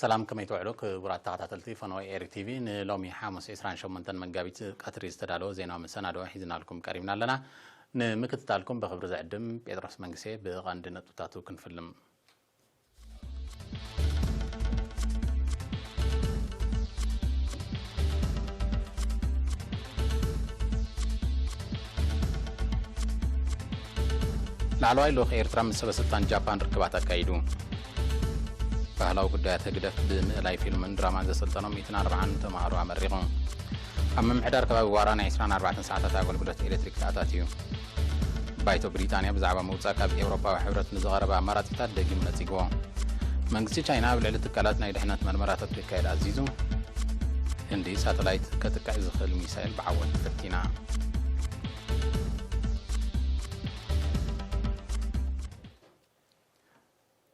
ሰላም፣ ከመይ ትውዕሉ ክቡራት ተኸታተልቲ ፈነወ ኤሪ ቲቪ? ንሎሚ ሓሙስ ዕስራን ሸሞንተን መጋቢት ቀትሪ ዝተዳለወ ዜናዊ መሰናድኦ ሒዝናልኩም ቀሪብና ኣለና። ንምክትታልኩም ብኽብሪ ዝዕድም ጴጥሮስ መንግሴ። ብቐንዲ ነጥብታቱ ክንፍልም። ላዕለዋይ ልኡኽ ኤርትራ ምስ ሰበ ስልጣን ጃፓን ርክባት ኣካይዱ። ባህላዊ ጉዳያት ህግደፍ ብምእላይ ፊልምን ድራማን ዘሰልጠኖም ሚእትን ኣርባዓን ተምሃሮ ኣመሪቑ። ኣብ ምምሕዳር ከባቢ ዋራ ናይ ዕስራን ኣርባዕተን ሰዓታት ኣገልግሎት ኤሌክትሪክ ተኣታትዩ። ባይቶ ብሪጣንያ ብዛዕባ ምውጻእ ካብ ኤውሮጳዊ ሕብረት ንዝቐረበ ኣማራጺታት ደጊሙ ነጺግዎ። መንግስቲ ቻይና ኣብ ልዕሊ ትካላት ናይ ድሕነት መርመራታት ከካየድ ኣዚዙ። ህንዲ ሳተላይት ከጥቅዕ ዝኽእል ሚሳይል ብዓወት ፈቲና።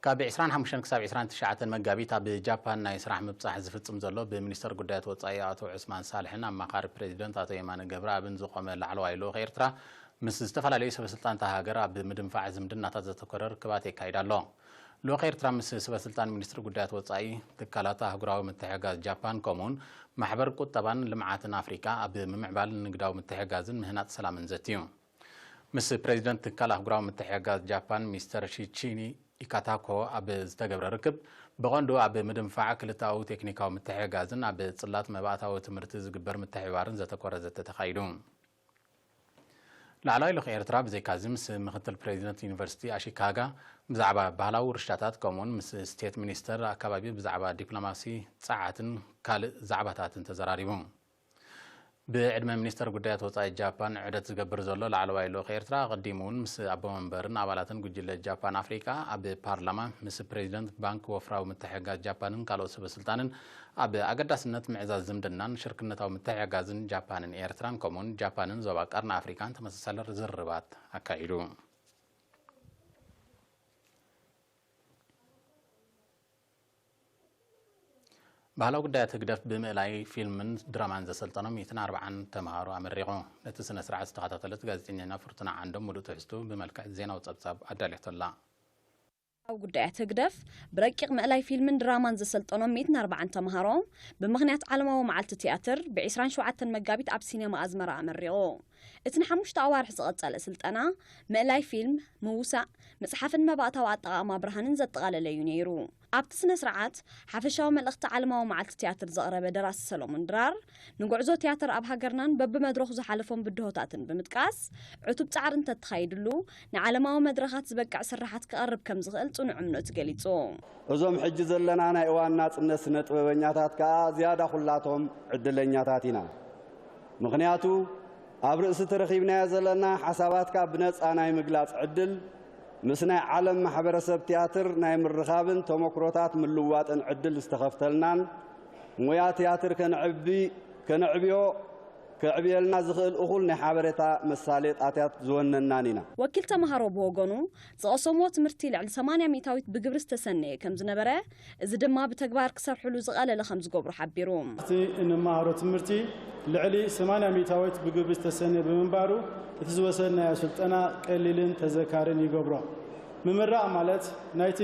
ካብ ዕስራን ሓሙሽተን ክሳብ ዕስራን ትሽዓተን መጋቢት ኣብ ጃፓን ናይ ስራሕ ምብጻሕ ዝፍጽም ዘሎ ብሚኒስተር ጉዳያት ወጻኢ ኣቶ ዑስማን ሳልሕን ኣማኻሪ ፕሬዚደንት ኣቶ የማነ ገብረኣብን ዝቖመ ላዕለዋይ ልኡኽ ኤርትራ ምስ ዝተፈላለዩ ሰበ ስልጣን እታ ሃገር ኣብ ምድንፋዕ ዝምድናታት ዘተኮረ ርክባት የካይድ ኣሎ። ልኡኽ ኤርትራ ምስ ሰበ ስልጣን ሚኒስትሪ ጉዳያት ወጻኢ፣ ትካላት ኣህጉራዊ ምትሕግጋዝ ጃፓን ከምኡውን ማሕበር ቁጠባን ልምዓትን ኣፍሪካ ኣብ ምምዕባል ንግዳዊ ምትሕግጋዝን ምህናጽ ሰላምን ዘትዩ። ምስ ፕሬዚደንት ትካል ኣህጉራዊ ምትሕግጋዝ ጃፓን ሚስተር ሺቺኒ ኢካታኮ ኣብ ዝተገብረ ርክብ፣ ብቐንዱ ኣብ ምድንፋዕ ክልተኣዊ ቴክኒካዊ ምትሕግጋዝን ኣብ ጽላት መባእታዊ ትምህርቲ ዝግበር ምትሕብባርን ዘተኮረ ዘተ ተኻይዱ። ላዕለዋይ ልኡኽ ኤርትራ ብዘይካዚ ምስ ምክትል ፕሬዚደንት ዩኒቨርሲቲ ኣሺካጋ ብዛዕባ ባህላዊ ውርሻታት ከምኡውን ምስ ስቴት ሚኒስተር ኣካባቢ ብዛዕባ ዲፕሎማሲ ጸዓትን ካልእ ዛዕባታትን ተዘራሪቡ። ብዕድመ ሚኒስተር ጉዳያት ወጻኢ ጃፓን ዑደት ዝገብር ዘሎ ላዕለዋይ ልኡኽ ኤርትራ፣ ኣቐዲሙ እውን ምስ ኣቦ መንበርን ኣባላትን ጉጅለ ጃፓን ኣፍሪቃ ኣብ ፓርላማ፣ ምስ ፕሬዚደንት ባንክ ወፍራዊ ምትሕግጋዝ ጃፓንን ካልኦት ሰበ ስልጣንን ኣብ ኣገዳስነት ምዕዛዝ ዝምድናን ሽርክነታዊ ምትሕግጋዝን ጃፓንን ኤርትራን ከምኡውን ጃፓንን ዞባ ቀርኒ ኣፍሪቃን ተመሳሳሊ ዝርርባት ኣካይዱ። ባህላዊ ጉዳያት ህግደፍ ብምእላይ ፊልምን ድራማን ዘሰልጠኖም ሚእትን ኣርባዓን ተምሃሮ ኣመሪቑ። ነቲ ስነ ስርዓት ዝተኸታተለት ጋዜጠኛና ፍርቱና ዓንዶም ሙሉእ ትሕዝቱ ብመልክዕ ዜናዊ ጸብጻብ ኣዳልየቶ ኣላ። ኣብ ጉዳያት ህግደፍ ብረቂቕ ምእላይ ፊልምን ድራማን ዘሰልጠኖም ሚእትን ኣርባዓን ተምሃሮ፣ ብምኽንያት ዓለማዊ መዓልቲ ትያትር ብ ዕስራን ሸውዓተን መጋቢት ኣብ ሲኔማ ኣዝመራ ኣመሪቑ። እቲ ንሓሙሽተ ኣዋርሕ ዝቐጸለ ስልጠና፣ ምእላይ ፊልም፣ ምውሳእ፣ ምጽሓፍን መባእታዊ ኣጠቓቕማ ብርሃንን ዘጠቓለለ እዩ ነይሩ። ኣብቲ ስነ ስርዓት፣ ሓፈሻዊ መልእኽቲ ዓለማዊ መዓልቲ ትያትር ዘቕረበ ደራሲ ሰሎሞን ድራር፣ ንጉዕዞ ትያትር ኣብ ሃገርናን በብመድረኹ ዝሓለፎም ብድሆታትን ብምጥቃስ፣ ዕቱብ ጻዕሪ እንተተኻይድሉ፣ ንዓለማዊ መድረኻት ዝበቅዕ ስርሓት ክቐርብ ከም ዝኽእል ጽኑዕ እምነቱ ገሊጹ። እዞም ሕጂ ዘለና ናይ እዋን ናጽነት ስነ ጥበበኛታት ከኣ ዝያዳ ኩላቶም ዕድለኛታት ኢና። ምኽንያቱ፣ ኣብ ርእሲ እቲ ረኺብናዮ ዘለና ሓሳባትካ ብነጻ ናይ ምግላጽ ዕድል፣ ምስ ናይ ዓለም ማሕበረሰብ ትያትር ናይ ምርኻብን ተመክሮታት ምልውዋጥን ዕድል ዝተኸፍተልናን፣ ሞያ ትያትር ከነዕቢ-፣ ከነዕብዮ፣ ከዕብየልና ዝኽእል እኹል ናይ ሓበሬታ መሳለጣታት ዝወነናን ኢና። ወኪል ተምሃሮ ብወገኑ፣ ዝቐሰምዎ ትምህርቲ ልዕሊ ሰማንያ ሚእታዊት ብግብሪ ዝተሰነየ ከም ዝነበረ፣ እዚ ድማ ብተግባር ክሰርሕሉ ዝቐለለ ከም ዝገብሮ ሓቢሩ። እቲ እንመሃሮ ትምህርቲ ልዕሊ ሰማንያ ሚእታዊት ብግብሪ ዝተሰነየ ብምንባሩ፣ እቲ ዝወሰድናዮ ስልጠና ቀሊልን ተዘካርን ይገብሮ። ምምራቕ ማለት ናይቲ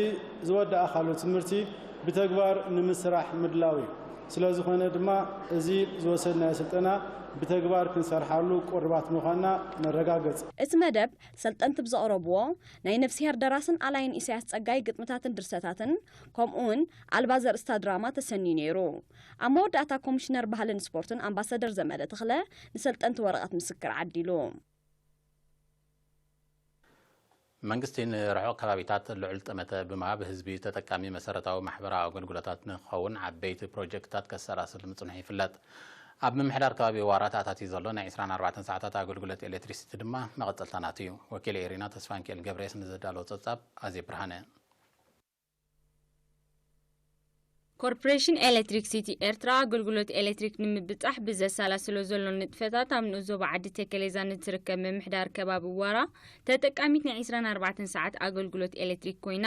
ዝወዳእካሉ ትምህርቲ ብተግባር ንምስራሕ ምድላው እዩ። ስለ ዝኾነ ድማ፣ እዚ ዝወሰድናዮ ስልጠና ብተግባር ክንሰርሓሉ ቁሩባት ምዃንና ነረጋግጽ። እቲ መደብ፣ ሰልጠንቲ ብዘቕረብዎ፣ ናይ ነፍስሄር ደራስን ኣላይን ኢሳያስ ጸጋይ ግጥምታትን ድርሰታትን፣ ከምኡውን ኣልባ ዘርእስታ ድራማ ተሰንዩ ነይሩ። ኣብ መወዳእታ ኮሚሽነር ባህልን ስፖርትን ኣምባሳደር ዘመደ ተኽለ ንሰልጠንቲ ወረቐት ምስክር ዓዲሉ። መንግስቲ ንርሑቕ ከባቢታት ልዑል ጠመተ ብምሃብ ህዝቢ ተጠቃሚ መሰረታዊ ማሕበራዊ ኣገልግሎታት ንክኸውን ዓበይቲ ፕሮጀክትታት ከሰላስል ምጽንሑ ይፍለጥ። ኣብ ምምሕዳር ከባቢ ዋራ ተኣታትዩ ዘሎ ናይ ዕስራን ኣርባዕተን ሰዓታት ኣገልግሎት ኤሌክትሪሲቲ ድማ መቐጸልታ ናቱ እዩ። ወኪል ኤሪና ተስፋንኪኤል ገብረየስ ንዘዳለዎ ጸብጻብ ኣዜብ ብርሃነ። ኮርፖሬሽን ኤሌክትሪክ ሲቲ ኤርትራ ኣገልግሎት ኤሌክትሪክ ንምብጻሕ ብዘሰላስሎ ዘሎ ንጥፈታት ኣብ ንኡስ ዞባ ዓዲ ተከሌዛ ንትርከብ ምምሕዳር ከባቢ ዋራ ተጠቃሚት ናይ ዕስራን ኣርባዕተን ሰዓት ኣገልግሎት ኤሌክትሪክ ኮይና።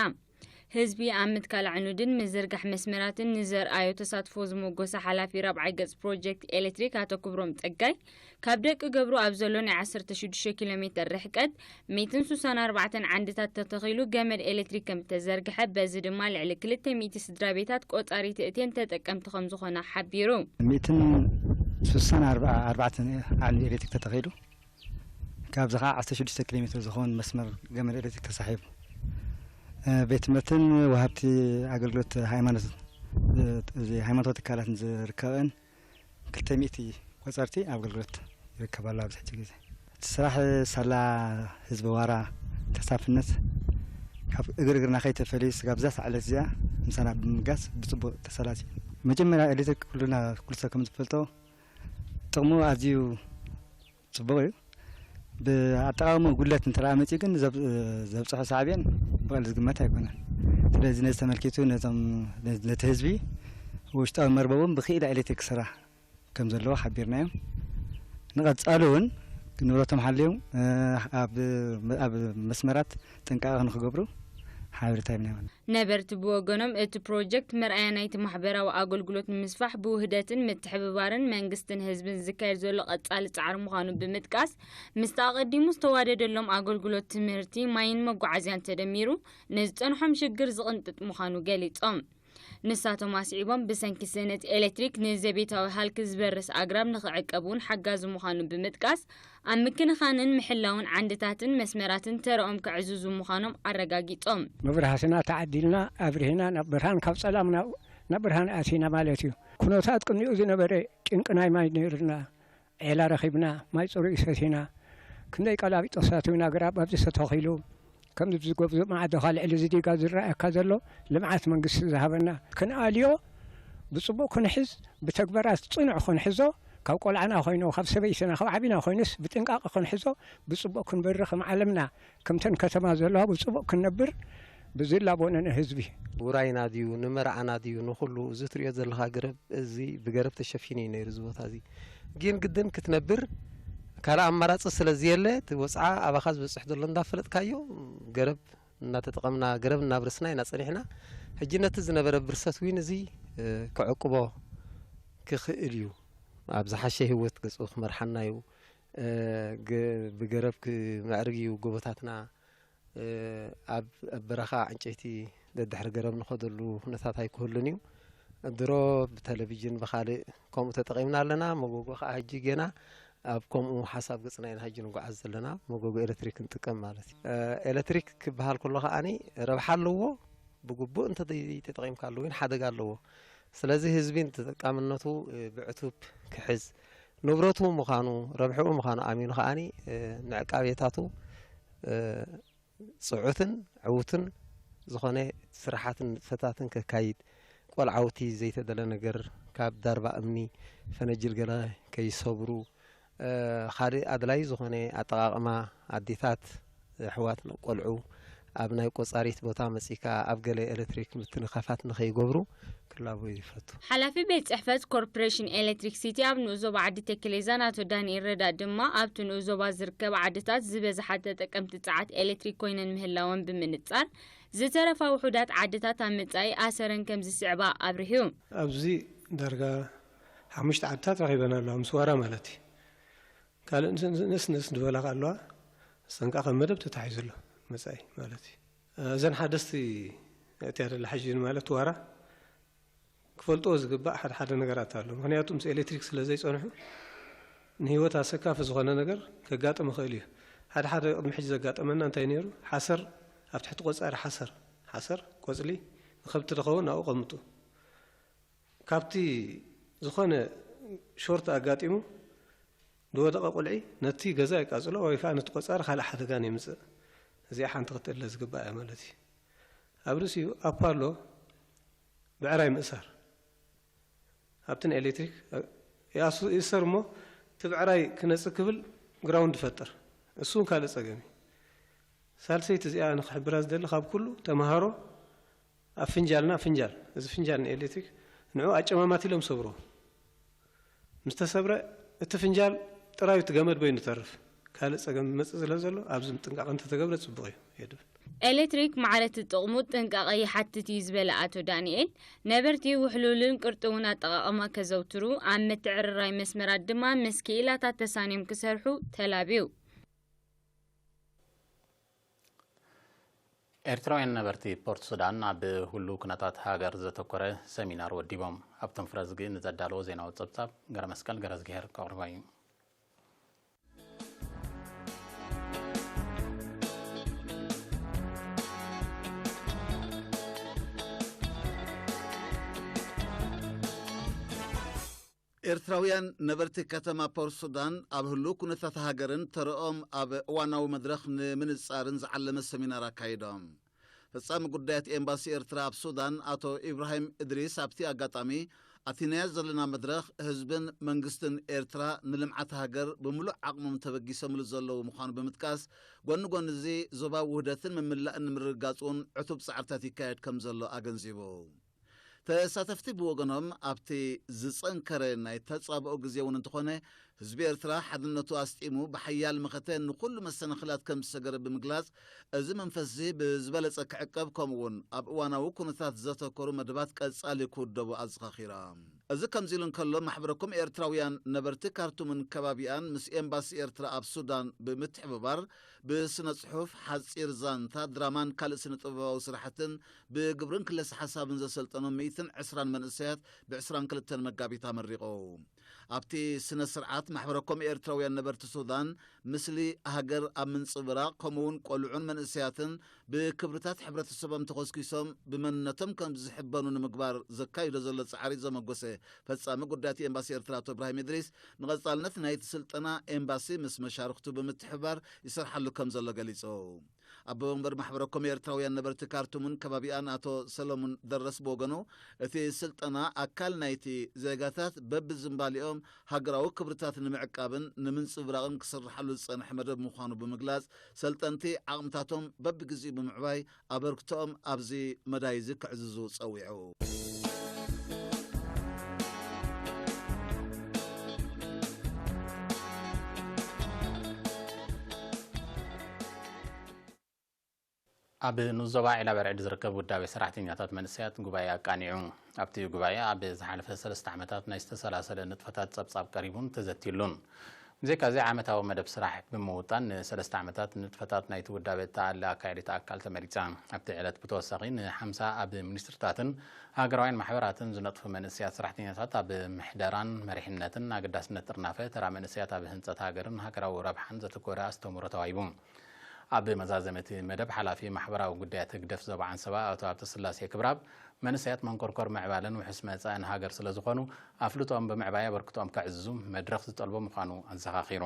ህዝቢ ኣብ ምትካል ኣዕኑድን ምዝርጋሕ መስመራትን ንዘርኣዮ ተሳትፎ ዝሞጎሰ ሓላፊ ራብዓይ ገጽ ፕሮጀክት ኤሌክትሪክ ኣቶ ክብሮም ጸጋይ፣ ካብ ደቂ ገብሩ ኣብ ዘሎ ናይ ዓሰርተ ሽዱሽተ ኪሎ ሜተር ርሕቀት ሚእትን ስሳን ኣርባዕተን ዓንድታት ተተኺሉ ገመድ ኤሌክትሪክ ከም ዝተዘርግሐ፣ በዚ ድማ ልዕሊ ክልተ ሚእቲ ስድራ ቤታት ቆጻሪ ትእቴን ተጠቀምቲ ከም ዝኾና ሓቢሩ። ሚእትን ስሳን ኣርባዕተን ዓንዲ ኤሌክትሪክ ተተኺሉ፣ ካብዚ ኸዓ ዓሰርተ ሽዱሽተ ኪሎ ሜትር ዝኸውን መስመር ገመድ ኤሌክትሪክ ተሳሒቡ። እ፣ ቤት ትምህርትን ወሃብቲ ኣገልግሎት ሃይማኖት፣ እ፣ እዚ ሃይማኖታዊ ትካላትን ዝርከበን ክልተ ሚእቲ ቆጸርቲ ኣብ ኣገልግሎት ይርከብ ኣሎ ኣብዚ ሕጂ ግዜ። እቲ ስራሕ ሳላ ህዝቢ ዋራ ተሳፍነት ካብ እግርግርና ከይተፈልዩ ስጋብ እዛ ሰዓት እዚኣ ምሳና ብምጋስ ብጽቡቕ ተሰላስዩ። መጀመርያ ኤሌክትሪክ ኩልና ኩሉ ሰብ ከም ዝፈልጦ ጥቕሙ ኣዝዩ ጽቡቕ እዩ። ብኣጠቓቕምኡ ጉድለት እንተ ደኣ መጺኡ ግን ዘብ-፣ ዘብጽሖ ሳዕቤን ብቐሊል ዝግመት ኣይኮነን። ስለዚ ነዚ ተመልኪቱ ነቶም፣ ነቲ ህዝቢ ውሽጣዊ መርበቦም ብክኢላ ኤሌክትሪክ ክስራሕ ከም ዘለዎ ሓቢርናዮም። ንቐጻሉ እውን ንብረቶም ሓልዮም፣ እ፣ ኣብ፣ ኣብ መስመራት ጥንቃቐ ንክገብሩ ሓበሬታ ሂብናዮም። ነበርቲ ብወገኖም፣ እቲ ፕሮጀክት መርኣያ ናይቲ ማሕበራዊ ኣገልግሎት ንምስፋሕ ብውህደትን ምትሕብባርን መንግስትን ህዝብን ዝካየድ ዘሎ ቀጻሊ ጻዕሪ ምዃኑ ብምጥቃስ፣ ምስቲ ኣቐዲሙ ዝተዋደደሎም ኣገልግሎት ትምህርቲ፣ ማይን መጓዓዝያን ተደሚሩ፣ ንዝጸንሖም ሽግር ዝቕንጥጥ ምዃኑ ገሊጾም። ንሳቶም ኣስዒቦም፣ ብሰንኪ ስእነት ኤሌክትሪክ ንዘቤታዊ ሃልኪ ዝበርስ ኣግራብ ንኽዕቀብ እውን ሓጋዚ ምዃኑ ብምጥቃስ፣ ኣብ ምክንኻንን ምሕላውን ዓንድታትን መስመራትን ተረኦም ከዕዝዙ ምዃኖም ኣረጋጊጾም። መብራህትና ተዓዲልና ኣብሪህና ናብ ብርሃን፣ ካብ ጸላም ናብ፣ ናብ ብርሃን ኣቲና ማለት እዩ። ኩነታት ቅድሚኡ ዝነበረ ጭንቂ ናይ ማይ ነይሩና። ዔላ ረኺብና፣ ማይ ጽሩይ ሰቲና። ክንደይ ቀላቢጦሳት እውን ኣግራብ ኣብዚ ተተኺሉ። ከምዚ ዝጎብዞ ማዕዶኻ ልዕሊ እዚ ዲጋ ዝረኣየካ ዘሎ ልምዓት መንግስቲ ዝሃበና። ክንኣልዮ ብጽቡቕ ክንሕዝ፣ ብተግባራት ጽኑዕ ክንሕዞ፣ ካብ ቆልዓና ኮይኑ፣ ካብ ሰበይትና፣ ካብ ዓቢና ኮይኑስ ብጥንቃቐ ክንሕዞ፣ ብጽቡቕ ክንበሪ፣ ከም ዓለምና፣ ከምተን ከተማ ዘለዋ ብጽቡቕ ክንነብር ብዝላቦነ ንህዝቢ። ውራይና ድዩ፣ ንመርዓና ድዩ፣ ንኹሉ እዚ ትሪኦ ዘለኻ ገረብ፣ እዚ ብገረብ ተሸፊኑ እዩ ነይሩ እዚ ቦታ እዚ። ግን ግድን ክትነብር ካልእ ኣማራጺ ስለ ዝየለ፣ እቲ ወጽዓ ኣባኻ ዝበጽሕ ዘሎ እንዳፈለጥካዮ፣ ገረብ እናተጠቐምና፣ ገረብ እናብረስና ኢና ጸኒሕና። ሕጂ ነቲ ዝነበረ ብርሰት ዊን እዚ፣ እ፣ ክዕቅቦ ክኽእል እዩ። ኣብ ዝሓሸ ህይወት ገጹ ክመርሓና እዩ። እ፣ ገ-፣ ብገረብ ክምዕርግ እዩ ጎቦታትና። እ፣ ኣብ፣ ኣብ በረኻ ዕንጨይቲ ደድሕሪ ገረብ ንኸደሉ ኩነታት ኣይክህሉን እዩ። ድሮ ብቴሌቪዥን ብኻልእ ከምኡ ተጠቒምና ኣለና። መጎጎ ኸዓ ሕጂ ገና ኣብ ከምኡ ሓሳብ ገጽና ኢና ሕጂ ንጓዓዝ ዘለና፣ መጎጎ ኤሌክትሪክ ንጥቀም ማለት እዩ። እ፣ ኤሌክትሪክ ክበሃል ከሎ ኸዓኒ ረብሓ ኣለዎ፣ ብግቡእ እንተ ተጠቒምካሉ ግን ሓደጋ ኣለዎ። ስለዚ ህዝቢ ንተጠቃምነቱ፣ እ፣ ብዕቱብ ክሕዝ፣ ንብረቱ ምዃኑ፣ ረብሕኡ ምዃኑ ኣሚኑ ኸዓኒ፣ እ፣ ንዕቃቤታቱ፣ እ፣ ጽዑትን ዕዉትን ዝኾነ ስራሓትን ንጥፈታትን ከካይድ፣ ቆልዓውቲ ዘይተደለ ነገር ካብ ዳርባ እምኒ ፈነጅል ገለ ከይሰብሩ፣ እ፣ ካልእ ኣድላዪ ዝኾነ ኣጠቓቕማ ኣዴታት፣ ኣሕዋት ቆልዑ ኣብ ናይ ቆጻሪት ቦታ መጺካ ኣብ ገለ ኤሌክትሪክ ምትንኻፋት ንኸይገብሩ ክላቦ ይፈቱ። ሓላፊ ቤት ጽሕፈት ኮርፖሬሽን ኤሌክትሪክ ሲቲ ኣብ ንኡስ ዞባ ዓዲ ተክሌዛን ኣቶ ዳንኤል ረዳ ድማ፣ ኣብቲ ንኡስ ዞባ ዝርከባ ዓድታት ዝበዝሓ ተጠቀምቲ ጸዓት ኤሌክትሪክ ኮይነን ምህላወን ብምንጻር፣ ዝተረፋ ውሑዳት ዓድታት ኣብ መጻኢ ኣሰረን ከም ዝስዕባ ኣብሪሁ። ኣብዚ ዳርጋ ሓሙሽተ ዓድታት ረኺበን ኣለዋ፣ ምስ ዋራ ማለት እዩ። ካልእ ንስ-፣ ንስ-፣ ንስ ዝበላ ከ ኣለዋ፣ እሰን ከኣ ከም መደብ ተታሒዙ ኣሎ፣ መጻኢ ማለት እዩ። እዘን ሓደስቲ እትያ ደላ ሕጂ ማለት ዋራ ክፈልጥዎ ዝግባእ ሓደ ሓደ ነገራት ኣሎ። ምኽንያቱ ምስ ኤሌክትሪክ ስለ ዘይጸንሑ፣ ንህይወት ኣሰካፊ ዝኾነ ነገር ከጋጥም ይኽእል እዩ። ሓደ ሓደ ቅድሚ ሕጂ ዘጋጠመና እንታይ ነይሩ? ሓሰር፣ ኣብ ትሕቲ ቆጻሪ ሓሰር፣ ሓሰር፣ ቆጽሊ፣ ንከብቲ ዝኸውን ኣብኡ ቀምጡ። ካብቲ ዝኾነ ሾርት ኣጋጢሙ ዝወደቐ ቁልዒ ነቲ ገዛ የቃጽሎ ወይ ከኣ ነቲ ቆጻሪ ካልእ ሓደጋ የምጽእ። እዚኣ ሓንቲ ክትእለ ዝግባእ እያ ማለት እዩ። ኣብ ርእሲኡ ኣፓሎ ብዕራይ ምእሳር። ኣብቲ ንኤሌክትሪክ ይኣሱ-፣ ይእሰር እሞ እቲ ብዕራይ ክነጽግ ክብል ግራውንድ ይፈጥር። እሱ እውን ካልእ ጸገም እዩ። ሳልሰይቲ እዚኣ ንክሕብራ ዝደሊ ካብ ኩሉ ተመሃሮ ኣብ ፍንጃልና ፍንጃል፣ እዚ ፍንጃል ንኤሌክትሪክ ንዕኡ ኣጨማማት ኢሎም ሰብርዎ። ምስ ተሰብረ እቲ ፍንጃል ጥራዩ እቲ ገመድ በይኑ ይተርፍ። ካልእ ጸገም ዝመጽእ ስለ ዘሎ ኣብዚ ጥንቃቐ እንተተገብረ ጽቡቕ እዩ እየ ድብል። ኤሌክትሪክ ማዕረ እቲ ጥቕሙ ጥንቃቐ ይሓትት እዩ ዝበለ ኣቶ ዳንኤል፣ ነበርቲ ውሕሉልን ቅርጥውን ኣጠቓቕማ ከዘውትሩ፣ ኣብ ምትዕርራይ መስመራት ድማ ምስ ክኢላታት ተሳንዮም ክሰርሑ ተላብዩ። ኤርትራውያን ነበርቲ ፖርት ሱዳን ኣብ ህሉው ኩነታት ሃገር ዘተኮረ ሰሚናር ወዲቦም። ኣብቶም ፍረዝጊ ንዘዳለዎ ዜናዊ ጸብጻብ ገረመስቀል ገረዝግሄር ከቕርቦ እዩ። ኤርትራውያን ነበርቲ ከተማ ፖርት ሱዳን ኣብ ህሉው ኩነታት ሃገርን ተረኦም ኣብ እዋናዊ መድረኽ ንምንጻርን ዝዓለመ ሰሚናር ኣካይዶም። ፈጻሚ ጉዳያት ኤምባሲ ኤርትራ ኣብ ሱዳን ኣቶ ኢብራሂም እድሪስ ኣብቲ ኣጋጣሚ፣ ኣቲናያ ዘለና መድረኽ ህዝብን መንግስትን ኤርትራ ንልምዓት ሃገር ብምሉእ ዓቕሞም ተበጊሶምሉ ዘለዉ ምዃኑ ብምጥቃስ፣ ጎኒ ጎኒ እዚ ዞባዊ ውህደትን ምምላእን ንምርግጋጽ እውን ዕቱብ ጻዕርታት ይካየድ ከም ዘሎ ኣገንዚቡ። ተሳተፍቲ ብወገኖም፣ ኣብቲ ዝጸንከረ ናይ ተጻብኦ ግዜ እውን እንተኾነ፣ ህዝቢ ኤርትራ ሓድነቱ ኣስጢሙ ብሓያል መኸተ ንኹሉ መሰናኽላት ከም ዝሰገረ ብምግላጽ፣ እዚ መንፈስዚ ብዝበለጸ ክዕቀብ፣ ከምኡ'ውን ኣብ እዋናዊ ኩነታት ዘተኮሩ መደባት ቀጻሊ ክውደቡ ኣዘኻኺሮም። እዚ ከምዚ ኢሉ እንከሎ፣ ማሕበረኮም ኤርትራውያን ነበርቲ ካርቱምን ከባቢኣን ምስ ኤምባሲ ኤርትራ ኣብ ሱዳን ብምትሕብባር ብስነ ጽሑፍ፣ ሓጺር ዛንታ፣ ድራማን ካልእ ስነ ጥበባዊ ስራሕትን ብግብርን ክለሰ ሓሳብን ዘሰልጠኖም ሚእትን ዕስራን መንእሰያት ብ ዕስራን ክልተን መጋቢት ኣመሪቑ። ኣብቲ ስነ ስርዓት ማሕበረኮም ኤርትራውያን ነበርቲ ሱዳን፣ ምስሊ ሃገር ኣብ ምንጽብራቕ፣ ከምኡውን ቆልዑን መንእሰያትን ብክብርታት ሕብረተሰቦም ተኾስኪሶም ብመንነቶም ከም ዝሕበኑ ንምግባር ዘካይዶ ዘሎ ጻዕሪ ዘመጎሰ ፈጻሚ ጉዳያት ኤምባሲ ኤርትራ ኣቶ እብራሂም እድሪስ፣ ንቐጻልነት ናይቲ ስልጠና ኤምባሲ ምስ መሻርኽቱ ብምትሕብባር ይሰርሓሉ ከም ዘሎ ገሊጹ። ኣቦ ወንበር ማሕበረ ኮም ኤርትራውያን ነበርቲ ካርቱምን ከባቢኣን ኣቶ ሰለሙን ደረስ ብወገኑ፣ እቲ ስልጠና ኣካል ናይቲ ዜጋታት በብዝምባሊኦም ሃገራዊ ክብርታት ንምዕቃብን ንምንጽብራቕን ክስርሓሉ ዝጸንሐ መደብ ምዃኑ ብምግላጽ፣ ሰልጠንቲ ዓቕምታቶም በብግዜኡ ብምዕባይ ኣበርክቶኦም ኣብዚ መዳይ እዚ ከዕዝዙ ጸዊዑ። ኣብ ንዞባ ዒላ በርዕድ ዝርከብ ውዳቤ ሰራሕተኛታት መንእሰያት ጉባኤ ኣቃኒዑ። ኣብቲ ጉባኤ ኣብ ዝሓለፈ ሰለስተ ዓመታት ናይ ዝተሰላሰለ ንጥፈታት ጸብጻብ ቀሪቡን ተዘትዩሉን። ብዘይካዚ ዓመታዊ መደብ ስራሕ ብምውጣን ንሰለስተ ዓመታት ንጥፈታት ናይቲ ውዳቤ እተኣለ ኣካያዲት ኣካል ተመሪጻ። ኣብቲ ዕለት ብተወሳኺ ንሓምሳ ኣብ ሚኒስትርታትን ሃገራውያን ማሕበራትን ዝነጥፉ መንእሰያት ሰራሕተኛታት ኣብ ምሕደራን መሪሕነትን ኣገዳስነት ጥርናፈ ተራ መንእሰያት ኣብ ህንጸት ሃገርን ሃገራዊ ረብሓን ዘተኮረ ኣስተምህሮ ተዋሂቡ። ኣብ መዛዘሚ እቲ መደብ ሓላፊ ማሕበራዊ ጉዳያት ህግደፍ ዞባ ዓንሰባ ኣቶ ሃብተስላሴ ክብራብ፣ መንእሰያት መንኮርኮር ምዕባለን ውሑስ መጻእን ሃገር ስለ ዝኾኑ፣ ኣፍልጦኦም ብምዕባይ ኣበርክቶኦም ከዕዝዙ መድረኽ ዝጠልቦ ምዃኑ ኣዘኻኺሩ።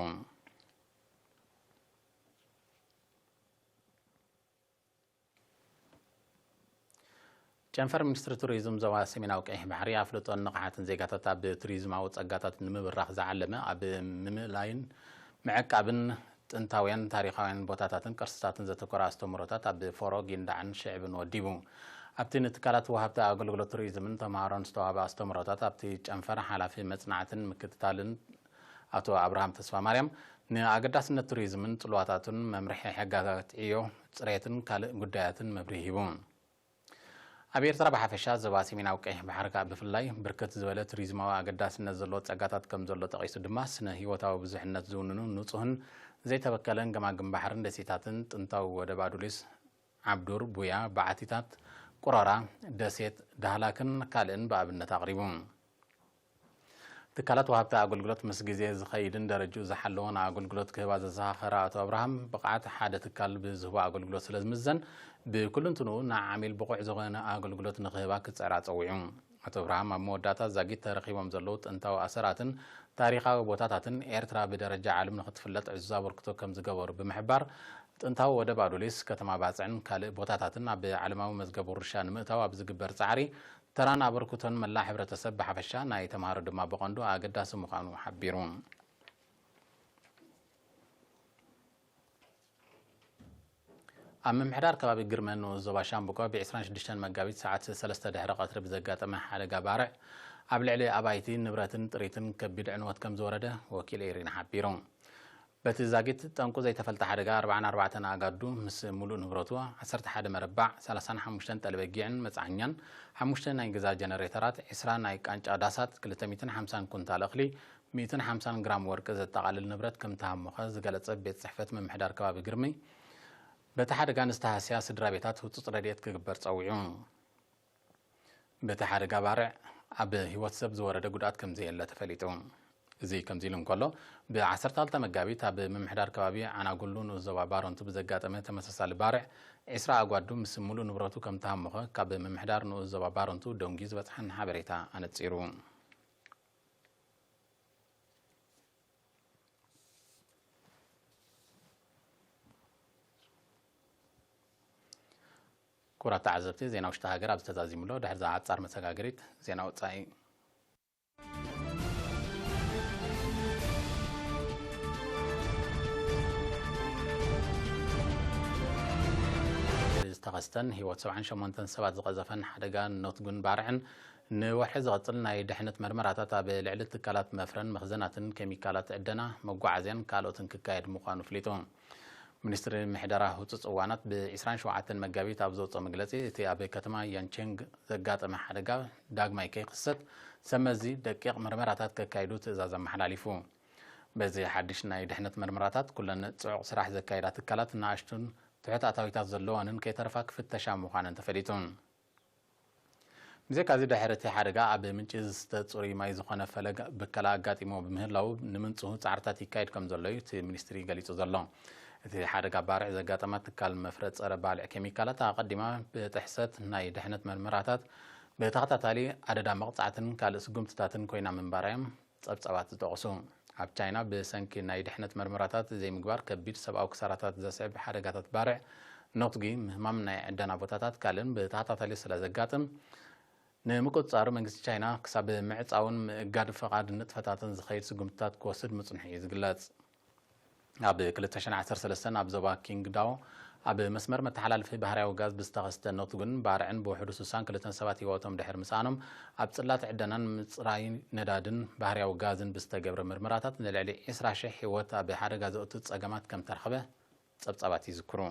ጨንፈር ሚኒስትሪ ቱሪዝም ዞባ ሰሜናዊ ቀይሕ ባሕሪ ኣፍልጦን ንቕሓትን ዜጋታት ኣብ ቱሪዝማዊ ጸጋታት ንምብራኽ ዝዓለመ ኣብ ምምእላይን ምዕቃብን ጥንታውያን ታሪኻውያን ቦታታትን ቅርስታትን ዘተኮረ ኣስተምህሮታት ኣብ ፎሮ፣ ጊንዳዕን ሽዕብን ወዲቡ። ኣብቲ ንትካላት ወሃብቲ ኣገልግሎት ቱሪዝምን ተምሃሮን ዝተዋህበ ኣስተምህሮታት ኣብቲ ጨንፈር ሓላፊ መጽናዕትን ምክትታልን ኣቶ ኣብርሃም ተስፋማርያም ንኣገዳስነት ቱሪዝምን ጽልዋታቱን፣ መምርሒ ሕጋታት ዕዮ፣ ጽሬትን ካልእ ጉዳያትን መብርሂ ሂቡ። ኣብ ኤርትራ ብሓፈሻ፣ ዞባ ሰሜናዊ ቀይሕ ባሕሪ ከኣ ብፍላይ፣ ብርክት ዝበለ ቱሪዝማዊ ኣገዳስነት ዘለዎ ጸጋታት ከም ዘሎ ጠቒሱ ድማ፣ ስነ ህይወታዊ ብዙሕነት ዝውንኑ ንጹህን ዘይተበከለን ገማግም ባሕርን ደሴታትን ጥንታዊ ወደብ ኣዱሊስ፣ ዓብዱር፣ ቡያ፣ በዓቲታት፣ ቁራራ፣ ደሴት ዳህላክን ካልእን ብኣብነት ኣቕሪቡ። ትካላት ወሃብቲ ኣገልግሎት ምስ ግዜ ዝኸይድን ደረጅኡ ዝሓለወን ኣገልግሎት ክህባ ዘዘኻኸረ ኣቶ ኣብርሃም፣ ብቕዓት ሓደ ትካል ብዝህቦ ኣገልግሎት ስለ ዝምዘን፣ ብኩልንትንኡ ንዓሚል ብቑዕ ዝኾነ ኣገልግሎት ንክህባ ክጽዕራ ጸዊዑ። ኣቶ ኣብርሃም ኣብ መወዳእታ ዛጊት ተረኺቦም ዘለዉ ጥንታዊ ኣሰራትን ታሪኻዊ ቦታታትን ኤርትራ ብደረጃ ዓለም ንክትፍለጥ ዕዙዝ ኣበርክቶ ከም ዝገበሩ ብምሕባር፣ ጥንታዊ ወደብ ኣዱሊስ፣ ከተማ ባጽዕን ካልእ ቦታታትን ኣብ ዓለማዊ መዝገብ ውርሻ ንምእታው ኣብ ዝግበር ጻዕሪ፣ ተራን ኣበርክቶን መላእ ሕብረተሰብ ብሓፈሻ፣ ናይ ተምሃሮ ድማ ብቐንዱ ኣገዳሲ ምዃኑ ሓቢሩ። ኣብ ምምሕዳር ከባቢ ግርመ ንኡስ ዞባ ሻምብቆ፣ ብ ዕስራን ሽዱሽተን መጋቢት ሰዓት ሰለስተ ድሕሪ ቀትሪ ብዘጋጠመ ሓደጋ ባርዕ፣ ኣብ ልዕሊ ኣባይቲ፣ ንብረትን ጥሪትን ከቢድ ዕንወት ከም ዝወረደ ወኪል ኤሪና ሓቢሩ። በቲ ዛጊት ጠንቁ ዘይተፈልጠ ሓደጋ ኣርባዓን ኣርባዕተን ኣጋዱ ምስ ሙሉእ ንብረቱ፣ ዓሰርተ ሓደ መረባዕ፣ ሰላሳን ሓሙሽተን ጠለበጊዕን መጽዓኛን፣ ሓሙሽተ ናይ ገዛ ጀነሬተራት፣ ዕስራ ናይ ቃንጫ ዳሳት፣ ክልተ ሚእትን ሓምሳን ኩንታል እኽሊ፣ ሚእትን ሓምሳን ግራም ወርቂ ዘጠቓልል ንብረት ከም ተሃሞኸ ዝገለጸ ቤት ጽሕፈት ምምሕዳር ከባቢ ግርሚ፣ በቲ ሓደጋ ንዝተሃስያ ስድራ ቤታት ህጹጽ ረድኤት ክግበር ጸዊዑ። በቲ ሓደጋ ባርዕ ኣብ ህይወት ሰብ ዝወረደ ጉድኣት ከም ዘየለ ተፈሊጡ። እዚ ከምዚ ኢሉ እንከሎ፣ ብ ዓሰርተ ክልተ መጋቢት ኣብ ምምሕዳር ከባቢ ዓናጉሉ ንኡስ ዞባ ባረንቱ ብዘጋጠመ ተመሳሳሊ ባርዕ፣ ዕስራ ኣጓዱ ምስ ሙሉእ ንብረቱ ከም ተሃሞኸ ካብ ምምሕዳር ንኡስ ዞባ ባረንቱ ደንጉዩ ዝበጽሐን ሓበሬታ ኣነጺሩ። ክቡራት ተዓዘብቲ፣ ዜና ውሽጢ ሃገር ኣብዚ ተዛዚሙ ኣሎ። ድሕሪ እዛ ሓጻር መሰጋገሪት፣ ዜና ወጻኢ። ዝተኸስተን ህይወት ሰብዓን ሸሞንተን ሰባት ዝቐዘፈን ሓደጋ ኖትጉን ባርዕን፣ ንወርሒ ዝቐጽል ናይ ድሕነት መርመራታት ኣብ ልዕሊ ትካላት መፍረን መኽዘናትን ኬሚካላት ዕደና፣ መጓዓዝያን ካልኦትን ክካየድ ምዃኑ ኣፍሊጡ። ሚኒስትሪ ምሕደራ ህጹጽ እዋናት ብ ዕስራን ሸውዓተን መጋቢት ኣብ ዘውጽኦ መግለጺ፣ እቲ ኣብ ከተማ ያንቼንግ ዘጋጠመ ሓደጋ ዳግማይ ከይክሰት፣ ሰብ መዚ ደቂቕ መርመራታት ከካይዱ ትእዛዝ ኣመሓላሊፉ። በዚ ሓድሽ ናይ ድሕነት መርመራታት፣ ኩለን ጽዑቕ ስራሕ ዘካይዳ ትካላት፣ ንኣሽቱን ትሑት ኣታዊታት ዘለወንን ከይተረፋ ክፍተሻ ምዃነን ተፈሊጡ። ብዘይካዚ፣ ድሕሪ እቲ ሓደጋ ኣብ ምንጪ ዝስተ ጽሩይ ማይ ዝኾነ ፈለግ ብከላ ኣጋጢሞ ብምህላዉ፣ ንምንጽሁ ጻዕርታት ይካየድ ከም ዘሎ እዩ እቲ ሚኒስትሪ ገሊጹ ዘሎ። እቲ ሓደጋ ባርዕ ዘጋጠማ ትካል መፍረ ጸረ ባልዕ ኬሚካላት ኣቐዲማ ብጥሕሰት ናይ ድሕነት መርመራታት ብተኸታታሊ ኣደዳ መቕጻዕትን ካልእ ስጉምትታትን ኮይና ምንባራ እዮም ጸብጻባት ዝጠቕሱ። ኣብ ቻይና ብሰንኪ ናይ ድሕነት መርመራታት ዘይምግባር ከቢድ ሰብኣዊ ክሳራታት ዘስዕብ ሓደጋታት ባርዕ፣ ኖትጊ፣ ምህማም ናይ ዕደና ቦታታት ካልእን ብተኸታታሊ ስለ ዘጋጥም፣ ንምቁጽጻሩ መንግስቲ ቻይና ክሳብ ምዕጻውን ምእጋድ ፈቓድ ንጥፈታትን ዝኸይድ ስጉምትታት ክወስድ ምጽንሑ እዩ ዝግለጽ። ኣብ ክልተ ሽሕን ዓሰርተ ሰለስተን ኣብ ዞባ ኪንግዳኦ ኣብ መስመር መተሓላለፊ ባህርያዊ ጋዝ ብዝተኸስተ ኖትጉን ባርዕን ብውሕዱ ስሳን ክልተን ሰባት ህይወቶም ድሕሪ ምስኣኖም፣ ኣብ ጽላት ዕደናን ምጽራይ ነዳድን ባህርያዊ ጋዝን ብዝተገብረ ምርመራታት ንልዕሊ ዕስራ ሽሕ ህይወት ኣብ ሓደጋ ዘእቱ ጸገማት ከም ተረኽበ ጸብጻባት ይዝክሩ።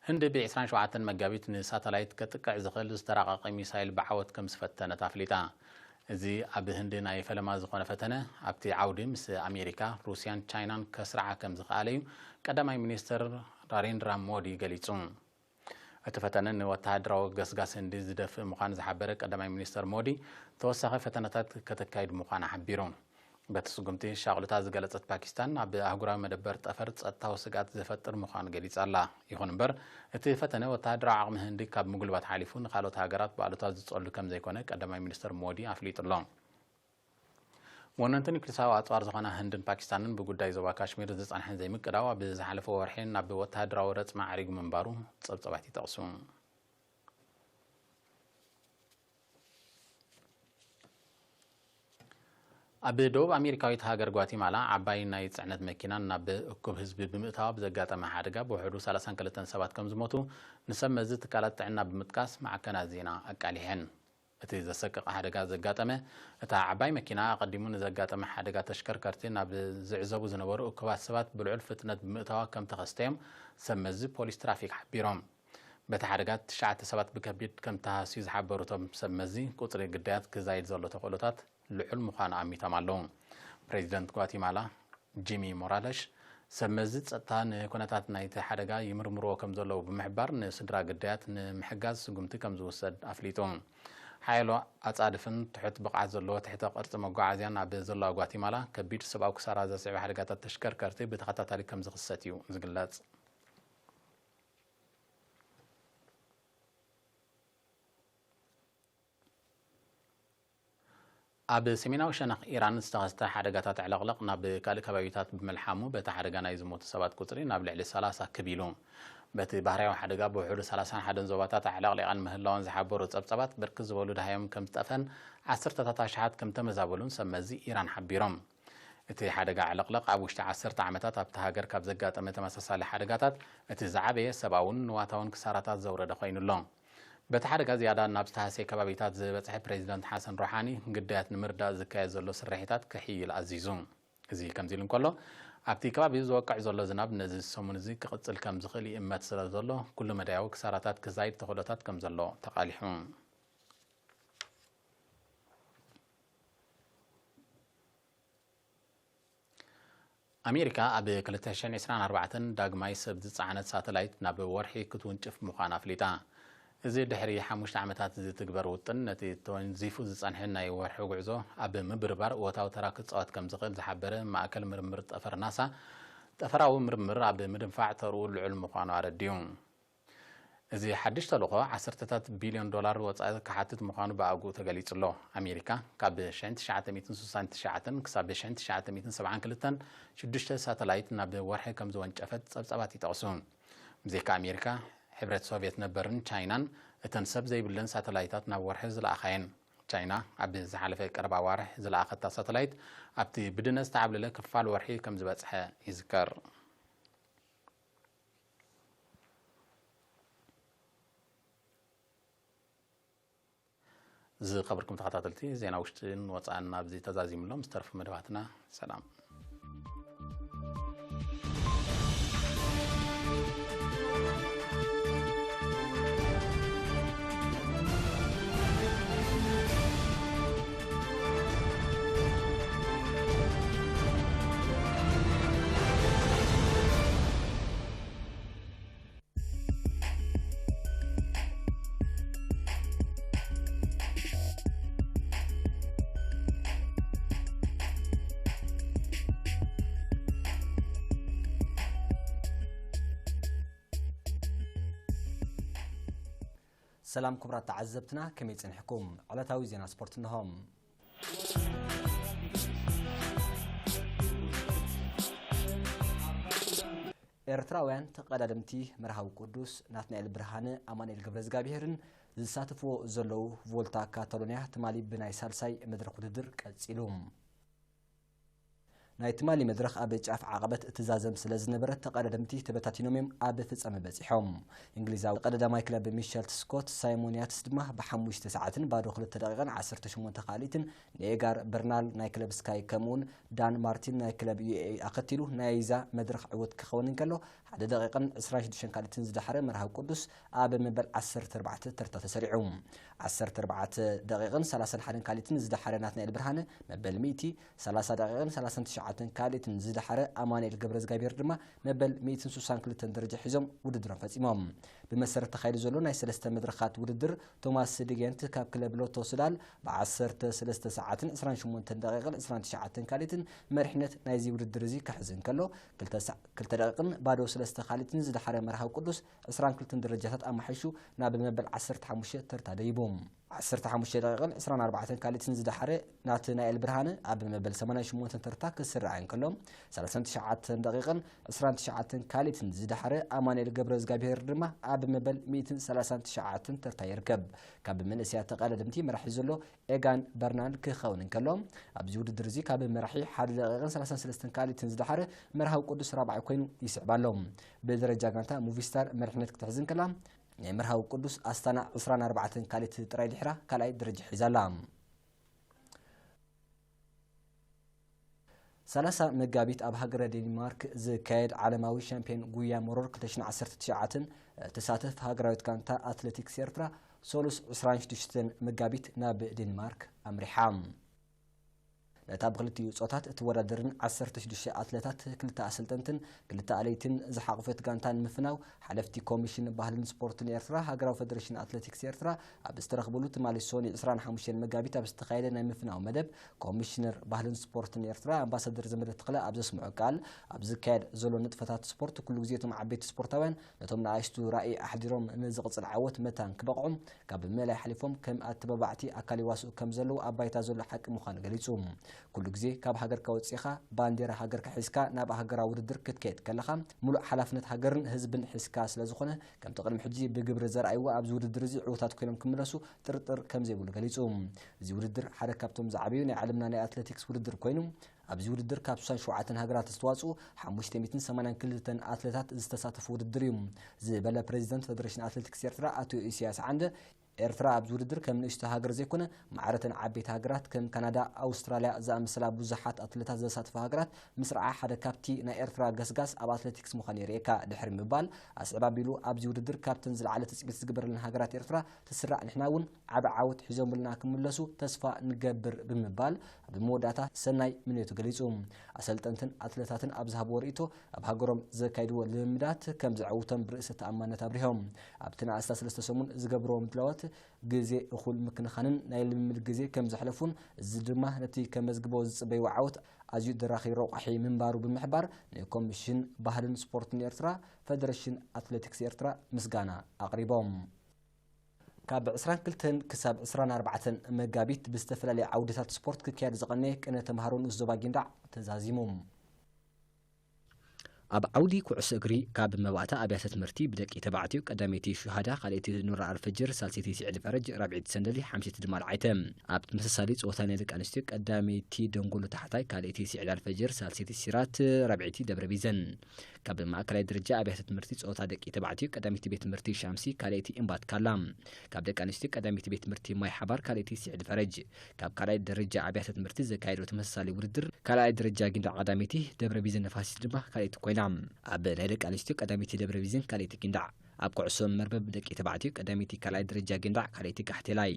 ህንዲ ብ ዕስራን ሸውዓተን መጋቢት ንሳተላይት ከጥቅዕ ዝኽእል ዝተራቐቐ ሚሳይል ብዓወት ከም ዝፈተነት ኣፍሊጣ። እዚ ኣብ ህንዲ ናይ ፈለማ ዝኾነ ፈተነ፣ ኣብቲ ዓውዲ ምስ ኣሜሪካ፣ ሩስያን ቻይናን ከስርዓ ከም ዝኸኣለ እዩ ቀዳማይ ሚኒስትር ናሬንድራ ሞዲ ገሊጹ። እቲ ፈተነ ንወተሃደራዊ ገስጋስ ህንዲ ዝደፍእ ምዃኑ ዝሓበረ ቀዳማይ ሚኒስትር ሞዲ፣ ተወሳኺ ፈተነታት ከተካይድ ምዃና ሓቢሩ። በቲ ስጉምቲ ሻቕሉታ ዝገለጸት ፓኪስታን፣ ኣብ ኣህጉራዊ መደበር ጠፈር ጸጥታዊ ስግኣት ዘፈጥር ምዃኑ ገሊጻ ኣላ። ይኹን እምበር፣ እቲ ፈተነ ወተሃደራዊ ዓቕሚ ህንዲ ካብ ምጉልባት ሓሊፉ ንኻልኦት ሃገራት ብኣሉታ ዝጸሉ ከም ዘይኮነ ቀዳማይ ሚኒስትር ሞዲ ኣፍሊጡ ኣሎ። ወነንቲ ኒውክሊሳዊ ኣጽዋር ዝኾና ህንድን ፓኪስታንን ብጉዳይ ዞባ ካሽሚር ዝጸንሐን ዘይምቅዳው ኣብ ዝሓለፈ ወርሒ ናብ ወተሃደራዊ ረጽሚ ዓሪጉ ምንባሩ ጸብጻባት ይጠቕሱ። ኣብ ደቡብ ኣሜሪካዊት ሃገር ጓቲማላ ዓባይ ናይ ጽዕነት መኪና ናብ እኩብ ህዝቢ ብምእታዋ ብዘጋጠመ ሓደጋ ብውሕዱ ሰላሳን ክልተን ሰባት ከም ዝሞቱ ንሰብ መዚ ትካላት ጥዕና ብምጥቃስ ማዕከናት ዜና ኣቃሊሐን። እቲ ዘሰቅቕ ሓደጋ ዘጋጠመ፣ እታ ዓባይ መኪና ኣቐዲሙ ንዘጋጠመ ሓደጋ ተሽከርከርቲ ናብ ዝዕዘቡ ዝነበሩ እኩባት ሰባት ብልዑል ፍጥነት ብምእታዋ ከም ተኸስተዮም ሰብ መዚ ፖሊስ ትራፊክ ሓቢሮም። በቲ ሓደጋ ትሽዓተ ሰባት ብከቢድ ከም ተሃስዩ ዝሓበሩ እቶም ሰብ መዚ፣ ቁጽሪ ግዳያት ክዛይድ ዘሎ ተኽእሎታት ልዑል ምዃኑ ኣሚቶም ኣለዉ። ፕሬዚደንት ጓቲማላ ጂሚ ሞራለሽ፣ ሰብ መዚ ጸጥታ ንኩነታት ናይቲ ሓደጋ ይምርምርዎ ከም ዘለዉ ብምሕባር፣ ንስድራ ግዳያት ንምሕጋዝ ስጉምቲ ከም ዝውሰድ ኣፍሊጡ። ሓያሎ ኣጻድፍን ትሑት ብቕዓት ዘለዎ ትሕተ ቅርጺ መጓዓዝያን ኣብ ዘለዋ ጓቲማላ፣ ከቢድ ሰብኣዊ ክሳራ ዘስዕብ ሓደጋታት ተሽከርከርቲ ብተኸታታሊ ከም ዝኽሰት እዩ ዝግለጽ። ኣብ ሰሜናዊ ሸነኽ ኢራን ዝተኸስተ ሓደጋታት ዕልቕልቕ ናብ ካልእ ከባቢታት ብምልሓሙ፣ በቲ ሓደጋ ናይ ዝሞቱ ሰባት ቁጽሪ ናብ ልዕሊ ሰላሳ ክብ ኢሉ። በቲ ባህርያዊ ሓደጋ ብውሕዱ ሰላሳን ሓደን ዞባታት ኣዕለቕሊቐን ምህላወን ዝሓበሩ ጸብጻባት፣ ብርክት ዝበሉ ደሃዮም ከም ዝጠፍአን ዓሰርተታት ኣሽሓት ከም ተመዛበሉን ሰብ መዚ ኢራን ሓቢሮም። እቲ ሓደጋ ዕልቕልቕ ኣብ ውሽጢ ዓሰርተ ዓመታት ኣብቲ ሃገር ካብ ዘጋጠመ ተመሳሳሊ ሓደጋታት እቲ ዝዓበየ ሰብኣውን ንዋታውን ክሳራታት ዘውረደ ኮይኑ ኣሎ። በቲ ሓደጋ ዝያዳ ናብ ዝተሃስየ ከባቢታት ዝበጽሐ ፕሬዚደንት ሓሰን ሮሓኒ፣ ግዳያት ንምርዳእ ዝካየድ ዘሎ ስርሒታት ከሕይል ኣዚዙ። እዚ ከምዚ ኢሉ እንከሎ፣ ኣብቲ ከባቢ ዝወቅዕ ዘሎ ዝናብ ነዚ ሰሙን እዚ ክቕጽል ከም ዝኽእል ይእመት ስለ ዘሎ፣ ኩሉ መዳያዊ ክሳራታት ክዛይድ ተኽእሎታት ከም ዘሎ ተቓሊሑ። ኣሜሪካ ኣብ ክልተ ሽሕን ዕስራን ኣርባዕተን ዳግማይ ሰብ ዝጸዓነት ሳተላይት ናብ ወርሒ ክትውንጭፍ ምዃና ኣፍሊጣ። እዚ ድሕሪ ሓሙሽተ ዓመታት ዝትግበር ውጥን፣ ነቲ ተወንዚፉ ዝጸንሐ ናይ ወርሒ ጉዕዞ ኣብ ምብርባር እወታዊ ተራ ክጻወት ከም ዝኽእል ዝሓበረ ማእከል ምርምር ጠፈር ናሳ፣ ጠፈራዊ ምርምር ኣብ ምድንፋዕ ተርኡ ልዑል ምዃኑ ኣረዲኡ። እዚ ሓድሽ ተልእኾ ዓሰርተታት ቢልዮን ዶላር ወጻኢ ክሓትት ምዃኑ ብኣግኡ ተገሊጹ ኣሎ። ኣሜሪካ ካብ ሽሕን ትሽዓተ ሚእትን ስሳን ትሽዓተን ክሳብ ሽሕን ትሽዓተ ሚእትን ሰብዓን ክልተን ሽዱሽተ ሳተላይት ናብ ወርሒ ከም ዝወንጨፈት ጸብጻባት ይጠቕሱ። ብዘይካ ኣሜሪካ፣ ሕብረት ሶቭየት ነበርን ቻይናን እተን ሰብ ዘይብለን ሳተላይታት ናብ ወርሒ ዝለኣኻ እየን። ቻይና ኣብ ዝሓለፈ ቀረባ ኣዋርሕ ዝለኣኸታ ሳተላይት ኣብቲ ብድነ ዝተዓብለለ ክፋል ወርሒ ከም ዝበጽሐ ይዝከር። ዝኸበርኩም ተኸታተልቲ፣ ዜና ውሽጥን ወጻእን ኣብዚ ተዛዚሙ ኣሎ። ምስ ተረፉ መደባትና ሰላም። ሰላም ክቡራት ተዓዘብትና፣ ከመይ ጸኒሕኩም? ዕለታዊ ዜና ስፖርት እንሆ። ኤርትራውያን ተቐዳደምቲ መርሃዊ ቅዱስ ናትናኤል ብርሃነ፣ ኣማኑኤል ገብረዝጋብሄርን ዝሳተፍዎ ዘለዉ ቮልታ ካታሎንያ ትማሊ ብናይ ሳልሳይ መድረኽ ውድድር ቀጺሉ። ናይ ትማሊ መድረኽ ኣብ ጫፍ ዓቐበት እትዛዘም ስለ ዝነበረት፣ ተቐዳደምቲ ተበታቲኖም እዮም ኣብ ፍጻመ በጺሖም። እንግሊዛዊ ቀዳዳማይ ክለብ ሚሸል ስኮት ሳይሞን ያትስ ድማ ብሓሙሽተ ሰዓትን ባዶ ክልተ ደቂቕን ዓሰርተ ሸሞንተ ካልኢትን ንኤጋር በርናል ናይ ክለብ ስካይ ከምኡውን ዳን ማርቲን ናይ ክለብ ዩ ኤ ኢ ኣኸቲሉ ናይዛ መድረኽ ዕውት ክኸውን እንከሎ፣ ሓደ ደቂቕን ዕስራን ሽዱሽተን ካልኢትን ዝደሓረ መርሃዊ ቅዱስ ኣብ መበል ዓሰርተ ኣርባዕተ ተርታ ተሰሪዑ። ዓሰርተ ኣርባዕተ ደቂቕን ሰላሳን ሓደን ካልኢትን ዝደሓረ ናትናኤል ብርሃነ መበል ሚእቲ፣ ሰላሳ ደቂቕን ሰላሳን ትሽዓተን ካልኢትን ዝደሓረ ኣማኑኤል ገብረዝጋብሔር ድማ መበል ሚእትን ስሳን ክልተን ደረጃ ሒዞም ውድድሮም ፈጺሞም። ብመሰረት ተኻይዱ ዘሎ ናይ ሰለስተ መድረኻት ውድድር፣ ቶማስ ድጌንት ካብ ክለብ ሎቶ ሱዳል ብዓሰርተ ሰለስተ ሰዓትን ዕስራን ሸሞንተን ደቂቕን ዕስራን ትሽዓተን ካልኢትን መሪሕነት ናይዚ ውድድር እዚ ክሕዝ እንከሎ፣ ክልተ ሰዓ-፣ ክልተ ደቂቕን ባዶ ሰለስተ ካልኢትን ዝደሓረ መርሃዊ ቅዱስ ዕስራን ክልተን ደረጃታት ኣማሓይሹ ናብ መበል ዓሰርተ ሓሙሽተ ተርታ ደይቡ። ዓሰርተ ሓሙሽተ ደቂቕን ዕስራን ኣርባዕተን ካልኢትን ዝደሓረ ናትናኤል ብርሃነ ኣብ መበል ሰማንያን ሸሞንተን ተርታ ክስራዕ እንከሎ፣ ሰላሳን ትሽዓተን ደቂቕን ዕስራን ትሽዓተን ካልኢትን ዝደሓረ ኣማኑኤል ገብረዝጋብሄር ድማ ኣብ መበል ሚእትን ሰላሳን ትሽዓተን ተርታ ይርከብ። ካብ መንእሰያት ተቐዳደምቲ መራሒ ዘሎ ኤጋን በርናል ክኸውን እንከሎ፣ ኣብዚ ውድድር እዚ ካብ መራሒ ሓደ ደቂቕን ሰላሳን ሰለስተን ካልኢትን ዝደሓረ መርሃዊ ቅዱስ ራብዓይ ኮይኑ ይስዕብ ኣሎ። ብደረጃ ጋንታ፣ ሙቪስታር መሪሕነት ክትሕዝ እንከላ፣ ናይ መርሃዊ ቅዱስ ኣስታና ዕስራን ኣርባዕተን ካልኢት ጥራይ ድሕራ ካልኣይ ደረጃ ሒዛ ኣላ። ሰላሳ መጋቢት ኣብ ሃገረ ዴንማርክ ዝካየድ ዓለማዊ ሻምፒዮን ጉያ መሮር ክልተ ሽሕን ዓሰርተ ትሽዓተን እትሳተፍ ሃገራዊት ጋንታ ኣትሌቲክስ ኤርትራ፣ ሰሉስ ዕስራን ሽዱሽተን መጋቢት ናብ ዴንማርክ ኣምሪሓ። ነታ ብክልቲኡ ጾታት እትወዳደርን ዓሰርተ ሽዱሽተ ኣትሌታት፣ ክልተ ኣሰልጠንትን ክልተ ኣለይትን ዝሓቑፈት ጋንታ ንምፍናው፣ ሓለፍቲ ኮሚሽን ባህልን ስፖርትን ኤርትራ፣ ሃገራዊ ፈደረሽን ኣትሌቲክስ ኤርትራ ኣብ ዝተረኽብሉ፣ ትማሊ ሰኑይ ዕስራን ሓሙሽተን መጋቢት ኣብ ዝተኻየደ ናይ ምፍናው መደብ፣ ኮሚሽነር ባህልን ስፖርትን ኤርትራ ኣምባሳደር ዘመደ ተኽለ ኣብ ዘስምዖ ቃል፣ ኣብ ዝካየድ ዘሎ ንጥፈታት ስፖርት፣ ኩሉ ግዜ እቶም ዓበይቲ ስፖርታውያን ነቶም ንኣሽቱ ራእይ ኣሕዲሮም ንዝቕጽል ዓወት መታን ክበቕዑ፣ ካብ ምእላይ ሓሊፎም ከም ኣተባባዕቲ ኣካል ይዋስኡ ከም ዘለዉ ኣብ ባይታ ዘሎ ሓቂ ምዃኑ ገሊጹ። ኩሉ ግዜ ካብ ሃገርካ ወጺኻ፣ ባንዴራ ሃገርካ ሒዝካ ናብ ሃገራዊ ውድድር ክትከይድ ከለኻ፣ ምሉእ ሓላፍነት ሃገርን ህዝብን ሒዝካ ስለ ዝኾነ፣ ከምቲ ቅድሚ ሕጂ ብግብሪ ዘርኣይዎ ኣብዚ ውድድር እዚ ዕዉታት ኮይኖም ክምለሱ ጥርጥር ከም ዘይብሉ ገሊጹ። እዚ ውድድር ሓደ ካብቶም ዝዓበዩ ናይ ዓለምና ናይ ኣትሌቲክስ ውድድር ኮይኑ፣ ኣብዚ ውድድር ካብ ሽሳን ሸውዓተን ሃገራት ዝተዋፅኡ ሓሙሽተ ሚእትን ሰማንያን ክልተን ኣትሌታት ዝተሳተፉ ውድድር እዩ ዝበለ ፕሬዚደንት ፌደሬሽን ኣትሌቲክስ ኤርትራ ኣቶ ኢሳያስ ዓንደ፣ ኤርትራ ኣብዚ ውድድር ከም ንእሽቶ ሃገር ዘይኮነ፣ ማዕረተን ዓበይቲ ሃገራት ከም ካናዳ፣ ኣውስትራልያ ዝኣመሰላ ብዙሓት ኣትሌታት ዘሳትፋ ሃገራት ምስርዓ ሓደ ካብቲ ናይ ኤርትራ ገስጋስ ኣብ ኣትሌቲክስ ምዃኑ የርእየካ ድሕሪ ምባል፣ ኣስዕብ ኣቢሉ ኣብዚ ውድድር ካብተን ዝለዓለ ትጽቢት ዝግበረለን ሃገራት ኤርትራ ትስራዕ፣ ንሕና እውን ዓቢ ዓወት ሒዞምልና ክምለሱ ተስፋ ንገብር ብምባል ኣብ መወዳእታ ሰናይ ምንዮቱ ገሊጹ። ኣሰልጠንትን ኣትሌታትን ኣብ ዝሃብዎ ርእይቶ፣ ኣብ ሃገሮም ዘካይድዎ ልምምዳት ከም ዘዕውቶም ብርእሰ ተኣማንነት ኣብሪሆም። ኣብቲ ንኣስታት ሰለስተ ሰሙን ዝገብርዎ ምድላዋት ግዜ እኹል ምክንኻንን ናይ ልምምድ ግዜ ከም ዘሕለፉን፣ እዚ ድማ ነቲ ከመዝግቦ ዝጽበይዎ ዓወት ኣዝዩ ደራኺ ረቋሒ ምንባሩ ብምሕባር፣ ንኮሚሽን ባህልን ስፖርትን ኤርትራ፣ ፌደሬሽን ኣትሌቲክስ ኤርትራ ምስጋና ኣቕሪቦም። ካብ ዕስራን ክልተን ክሳብ ዕስራን ኣርባዕተን መጋቢት ብዝተፈላለየ ዓውድታት ስፖርት ክካየድ ዝቐነየ ቅነ ተምሃሮ ንኡስ ዞባ ጊንዳዕ ተዛዚሙ። ኣብ ዓውዲ ኩዕሶ እግሪ ካብ መባእታ ኣብያተ ትምህርቲ ብደቂ ተባዕትዮ ቀዳመይቲ ሹሃዳ፣ ካልኣይቲ ኑር ኣልፈጅር፣ ሳልሰይቲ ሲዕድ ፈረጅ፣ ራብዐይቲ ሰንደሊ፣ ሓምሰይቲ ድማ ልዓይተ። ኣብ ተመሳሳሊ ጸወታ ናይ ደቂ ኣንስትዮ ቀዳመይቲ ደንጎሎ ታሕታይ፣ ካልኣይቲ ሲዕድ ኣልፈጅር፣ ሳልሰይቲ ሲራት፣ ራብዐይቲ ደብረ ቢዘን። ካብ ማእከላይ ደረጃ ኣብያተ ትምህርቲ ጸወታ ደቂ ተባዕትዮ ቀዳመይቲ ቤት ትምህርቲ ሻምሲ፣ ካልኣይቲ እምባት ካላ። ካብ ደቂ ኣንስትዮ ቀዳመይቲ ቤት ትምህርቲ ማይ ሓባር፣ ካልኣይቲ ሲዕድ ፈረጅ። ካብ ካልኣይ ደረጃ ኣብያተ ትምህርቲ ዘካየደው ተመሳሳሊ ውድድር፣ ካልኣይ ደረጃ ጊንዳዕ ቀዳመይቲ፣ ደብረ ቢዘን ነፋሲት ድማ ካልኣይቲ ኮይና። ኣብ ናይ ደቂ ኣንስትዮ ቀዳመይቲ ደብረ ቢዘን፣ ካልኣይቲ ጊንዳዕ። ኣብ ኩዕሶ መርበብ ደቂ ተባዕትዮ ቀዳመይቲ ካልኣይ ደረጃ ጊንዳዕ፣ ካልኣይቲ ጋሕቴላይ።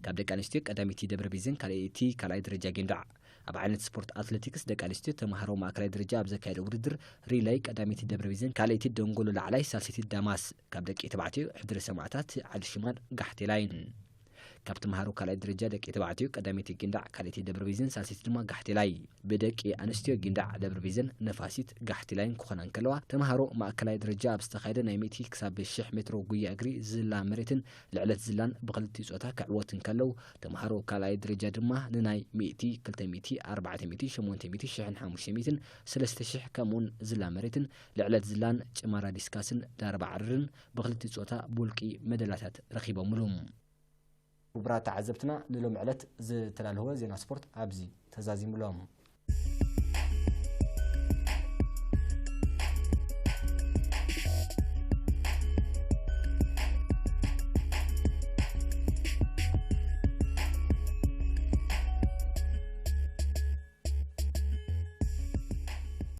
ካብ ደቂ ኣንስትዮ ቀዳመይቲ ደብረ ቢዘን፣ ካልኣይቲ ካልኣይ ደረጃ ጊንዳዕ። ኣብ ዓይነት ስፖርት ኣትሌቲክስ ደቂ ኣንስትዮ ተምሃሮ ማእከላይ ደረጃ ኣብ ዘካየደ ውድድር ሪላይ ቀዳመይቲ ደብረ ቢዘን፣ ካልኣይቲ ደንጎሎ ላዕላይ፣ ሳልሰይቲ ዳማስ። ካብ ደቂ ተባዕትዮ ሕድሪ ሰማእታት፣ ዓዲ ሽማል፣ ጋሕቴላይን። ካብ ተምሃሮ ካልኣይ ደረጃ ደቂ ተባዕትዮ ቀዳመይቲ ጊንዳዕ፣ ካልኣይቲ ደብረ ቢዘን፣ ሳልሰይቲ ድማ ጋሕቴላይ። ብደቂ ኣንስትዮ ጊንዳዕ፣ ደብረ ቢዘን፣ ነፋሲት፣ ጋሕቴላይን ክኾና እንከለዋ፣ ተምሃሮ ማእከላይ ደረጃ ኣብ ዝተኻየደ ናይ ሚእቲ ክሳብ ሽሕ ሜትሮ ጉያ እግሪ ዝላ መሬትን ልዕለት ዝላን ብክልቲኡ ጾታ ክዕወት እንከለዉ፣ ተምሃሮ ካልኣይ ደረጃ ድማ ንናይ ሚእቲ፣ ክልተ ሚእቲ፣ ኣርባዕተ ሚእቲ፣ ሸሞንተ ሚእቲ፣ ሽሕን ሓሙሽተ ሚእትን፣ ሰለስተ ሽሕ ከምኡውን ዝላ መሬትን ልዕለት ዝላን ጭማራ ዲስካስን ዳርባ ዓርርን ብክልቲኡ ጾታ ብውልቂ መደላታት ረኺቦምሉ። ክቡራት ተዓዘብትና፣ ንሎሚ ዕለት ዝተዳለወ ዜና ስፖርት ኣብዚ ተዛዚሙሎም።